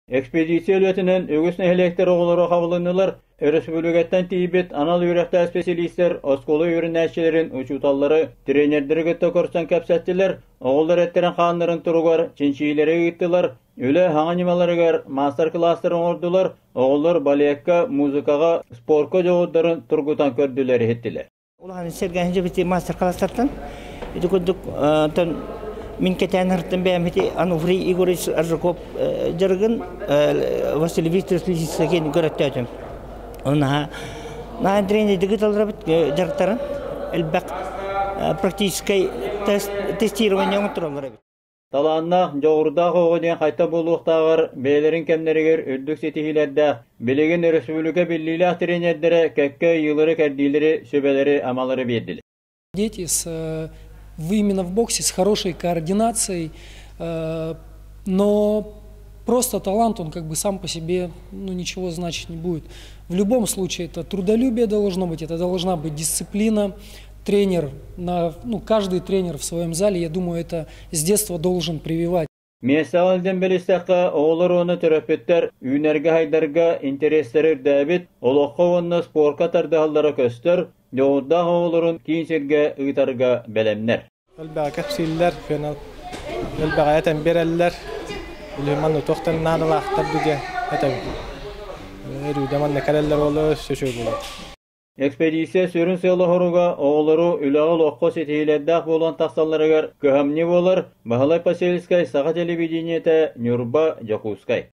Экспедиция үлэтинэн үгүс нэһилиэктэр оҕолоро хабылыннылар. Өрөспүүбүлүкэттэн тиийбит анал үөрэхтээх специалистэр оскуола үөрэнээччилэрин, учууталлары, тренердэри кытта көрсөн кэпсэттилэр, оҕолор эттэрин-хааннарын туругар чинчийиилэри ыыттылар, үлэ саҥа ньымаларыгар маастар-кылаастары оҥордулар, оҕолор балекка, музыкаҕа, спорка дьоҕурдарын тургутан көрдүлэр-иһиттилэр. Улахан сэргээн дьэбити мастер-класстартан ити курдук тон мин кэтээн артын бэйэмити Ануфрий Егорович Аржаков дьарыгын Василий Викторович Лисицкин көрөттөөтүм. Оннаха на тренердиги таларабыт дьарыктарын элбэх практическай тестирование оҥоттороллор эбит. Талааннаах, дьоҕурдаах оҕо диэн хайта буолуохтааҕар бэйэлэрин кэмнэригэр үрдүк ситиһиилэрдээх, билигин өрөспүүбүлүкэ биллиилээх тренердэрэ кэккэ ыйыылары-кэрдиилэри, сүбэлэри-амалары биэрдилэр. Дети с, именно в боксе с хорошей координацией, но просто талант, он как бы сам по себе, ну, ничего значить не будет. В любом случае это трудолюбие должно быть, это должна быть дисциплина, тренер, на, ну, каждый тренер в своем зале, я думаю, это с детства должен прививать. Миэстэҕэ илдьэн билистэххэ, оҕолор уонна төрөппүттэр үүнэргэ-сайдарга интэриэстэрэ үрдээбит, олоххо уонна спорка тардыһаллара көстөр, дьоҕурдаах оҕолорун киин сиргэ ыытарга бэлэмнэр. Элбэҕи кэпсииллэр, элбэҕи этэн биэрэллэр. Билигин манна туохтан наадалаахтар диэн этэбин. Өрүүдэ манна кэлэллэр буолла өссө үчүгэй буолуо. Экспедиция сүрүн сыала-соруга оҕолору үлэҕэ-олоххо ситиһиилэрдээх буолан тахсалларыгар кыһамньы буолар. Баһылай Посельскай, Саха телевидениетэ, Ньурба, Дьокуускай.